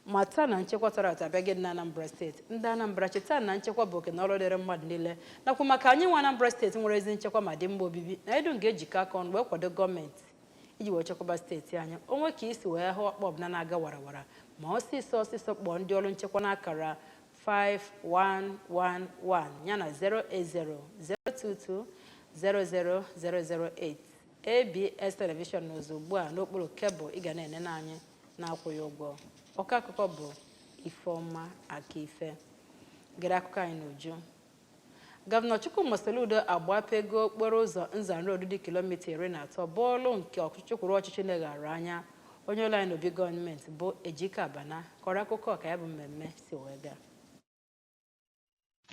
Mata na nchekwa tọrọ atọ abịaghị na Anambra Steeti. Ndị Anambra, cheta na nchekwa bụ oke na ọrụ dịrị mmadụ niile, nakwa maka anyị nwe Anambra Steeti nwere ezi nchekwa ma dị mma obibi, na edu ga-ejikọ aka ọnụ wee kwado gọọmenti iji wee chekwaba steeti anyị. Onwe ka isi wee hụ ọkpa ọbụla na-aga warawara, ma ọsịsọ ọsịsọ kpọọ ndị ọrụ nchekwa n'akara 5111 yana 080 022 00008. ABS Television n'ụzọ ugbu a n'okpuru cable ị ga na-enene anyị na-akwụghị ụgwọ. Ọkọ akụkọ bụ Ifeọma Akife. Gere akụkọ anyị n'uju. Gọvanọ Chukwuma Soludo agbapego okporo ụzọ Nzam Road dị kilomita 13, bụ ọlụ nke ọchịchị kwuru ọchịchị leghara anya. Onye ụlọ anyị n'obi gọọmenti bụ Ejike Abana kọrọ akụkọ ka ya bụ mmemme si wee gaa.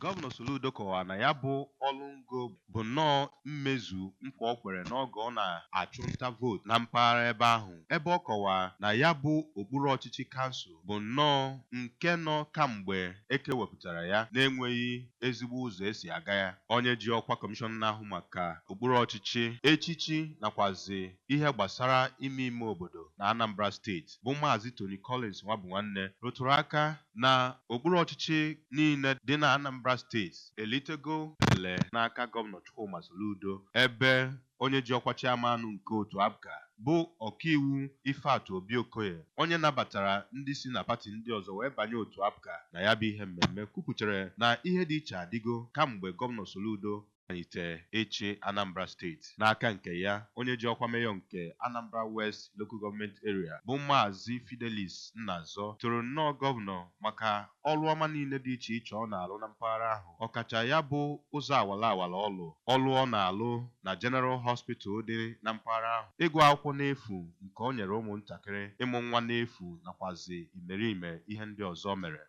Gọvanọ Soludo kọwara na ya bụ ọlụ ngo bụ nnọọ mmezu nkwa o kwere n'oge ọ na-achụ nta vootu na mpaghara ebe ahụ, ebe ọ kọwara na ya bụ okpuru ọchịchị kansụl bụ nnọọ nke nọ kamgbe e kewepụtara ya na-enweghị ezigbo ụzọ esi aga ya. Onye ji ọkwa kọmishọna na-ahụ maka okpuru ọchịchị, echichi nakwazi ihe gbasara ime ime obodo na Anambra Steeti, bụ Maazị Tony Collins Nwabunwanne, rụtụrụ aka na okpuru ọchịchị niile dị na Anambra Steeti elitego ele n'aka Gọvanọ Chukwuma Soludo, ebe onye ji ọkwa chairman nke otu APGA, bụ Ọkaiwu Ifeatụ Obi Okoye, onye nabatara ndị si na pati ndị ọzọ wee banye otu APGA na ya bụ ihe mmemme, kwupụtara na ihe dị iche adịgo kamgbe Gọvanọ Soludo malite ịchị Anambra Steeti. N'aka nke ya, onye ji ọkwa meyọ nke Anambra West Local Government Area, bụ Maazị Fidelis Nnazọ, toro nnọọ gọvanọ maka ọrụ ọma niile dị iche iche ọ na-alụ na mpaghara ahụ, ọkacha ya bụ ụzọ awala awala ọlụ ọlụ ọ na-alụ na General Hospital dị na mpaghara ahụ, ịgụ akwụkwọ n'efu nke o nyere ụmụntakịrị, ịmụ nwa n'efu, nakwazi imerime ihe ndị ọzọ mere.